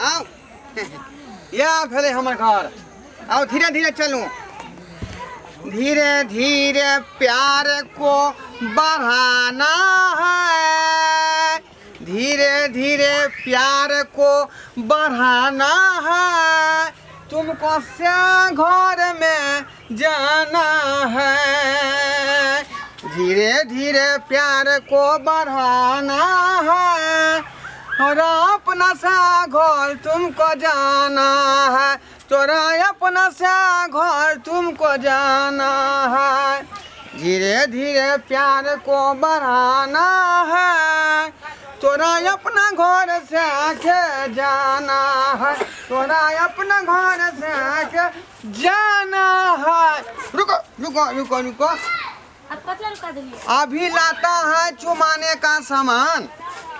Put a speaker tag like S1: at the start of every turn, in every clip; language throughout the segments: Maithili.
S1: आओ, इएह भेलै हमर घर। आओ, धीरे धीरे चलू। धीरे धीरे प्यार को बढ़ाना है, धीरे धीरे प्यार को बढ़ाना है, तुमको से घर में जाना है। धीरे धीरे प्यार को बढ़ाना है और अपना सा घर तुमको जाना है, तोरा अपना सा घर तुमको जाना है। धीरे धीरे प्यार को बढ़ाना है, तोरा अपना घर से आके जाना है, तोरा अपना घर से आके जाना है। रुको रुको रुको रुको।
S2: अब कतला रुका देलियै?
S1: अभी लाता है चुमाने का सामान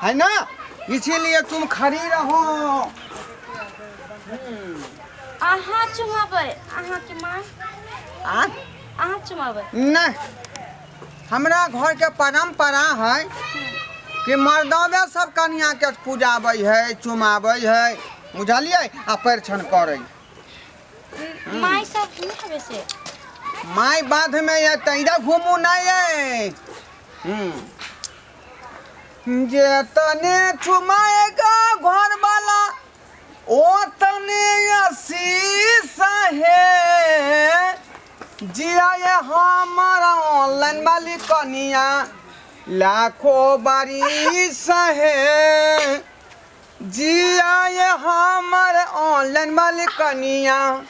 S1: है ना, इसीलिए तुम खड़ी रहो।
S2: अहाँ चुमाबै अहाँके माँ?
S1: आ?
S2: अहाँ चुमाबै?
S1: नहीं, हमरा घर के परंपरा है कि मर्दवे सब कनिया के पूजाबै है, चुमाबै है, बुझलियै? आ परिछन करै।
S2: माय सब नहि आबै से?
S1: माय बाध में ये तऽ इधर घूमू नहीं ये। जे तने चुमाएगा घर वाला ओ तने आशीष है, जिया ये हमारा ऑनलाइन वाली कनिया लाखों बारिश है, जिया ये हमर ऑनलाइन वाली कनिया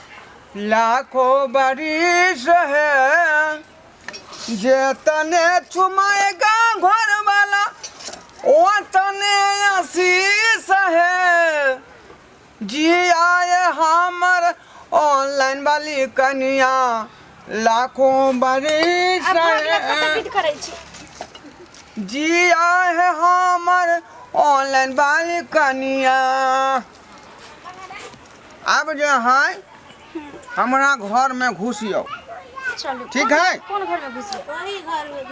S1: लाखों बारिश है, जे तने चुमाएगा घर वाला ओ तने आशीष है, जिया ये हमर ऑनलाइन वाली कनिया लाखों बारिश
S2: आब भऽ गेलै, कतऽ
S1: है,
S2: विध करै छी?
S1: जिया है हमर ऑनलाइन वाली कनिया। आब जे है हमरा घर में घुसियौ।
S2: चलू।
S1: ठीक
S2: कोन-
S1: है?
S2: कोन घर में घुसियौ?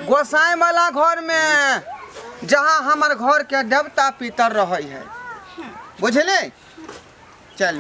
S1: गोसाई वाला घर में, जहाँ हमर घर के देवता पितर रहे है, बुझले? चलू।